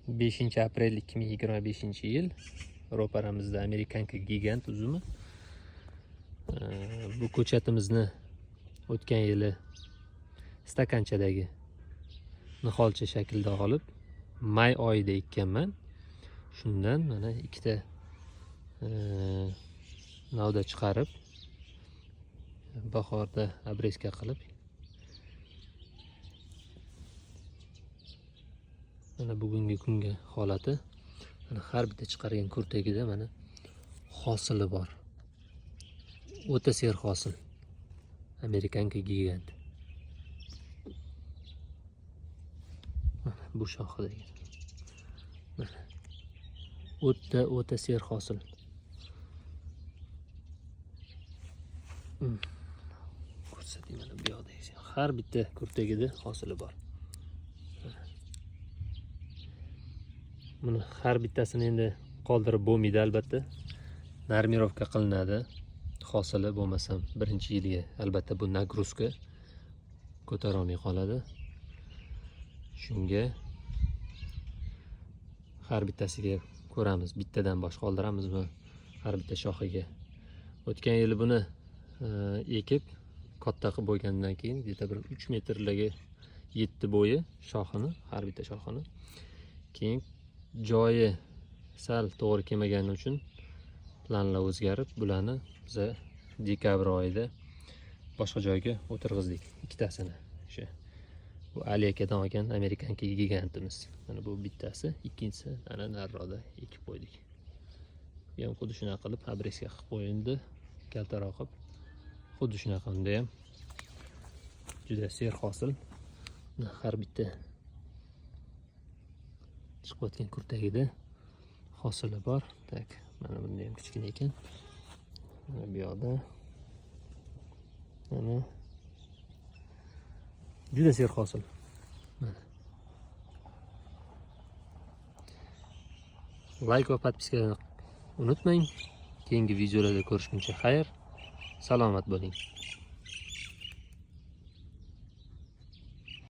5 aprel 2025 yil ro'paramizda Американка gigant uzumi. Bu ko'chatimizni o'tgan yili stakanchadagi niholcha shaklda olib may oyida ekkanman. Shundan mana ikkita novda chiqarib bahorda обрезка qilib mana bugungi kunga holati. Mana har bitta chiqargan kurtagida mana hosili bor. O'ta serhosil. Американка gigant. Mana bu shoxidagi. Mana. O'ta serhosil. Ko'rsating mana bu yoqdagi. Har bitta kurtagida hosili bor. Buni har bittasini endi qoldirib bo'lmaydi albatta. Normirovka qilinadi. Hosili bo'lmasam birinchi yilga albatta bu нагрузка ko'tara olmay qoladi. Shunga har bittasiga ko'ramiz, bittadan bosh qoldiramizmi har bitta shoxiga. O'tgan yili buni ekib katta qilib bo'lgandan keyin где-то bir 3 metrlarga yetdi bo'yi shoxini, har bitta shoxini. Keyin joyi sal to'g'ri kelmagani uchun planlar o'zgarib, bularni biza dekabr oyida boshqa joyga o'tirg'izdik ikkitasini. O'sha bu Ali akadan olgan Американка gigantimiz. Mana bu bittasi, ikkinchisi ana nariroqda ekib qo'ydik. Bu ham xuddi shunaqa qilib обрезка qilib qo'yildi, kaltaroq qilib. Xuddi shunaqa unda ham juda serhosil. Har bitta chiqayotgan kurtagida hosili bor. Так, mana bunda ham kichkina ekan. Mana bu yoqda. Mana juda serhosil. Mana. Like va подписка unutmang. Keyingi videolarda ko'rishguncha xayr. Salomat bo'ling.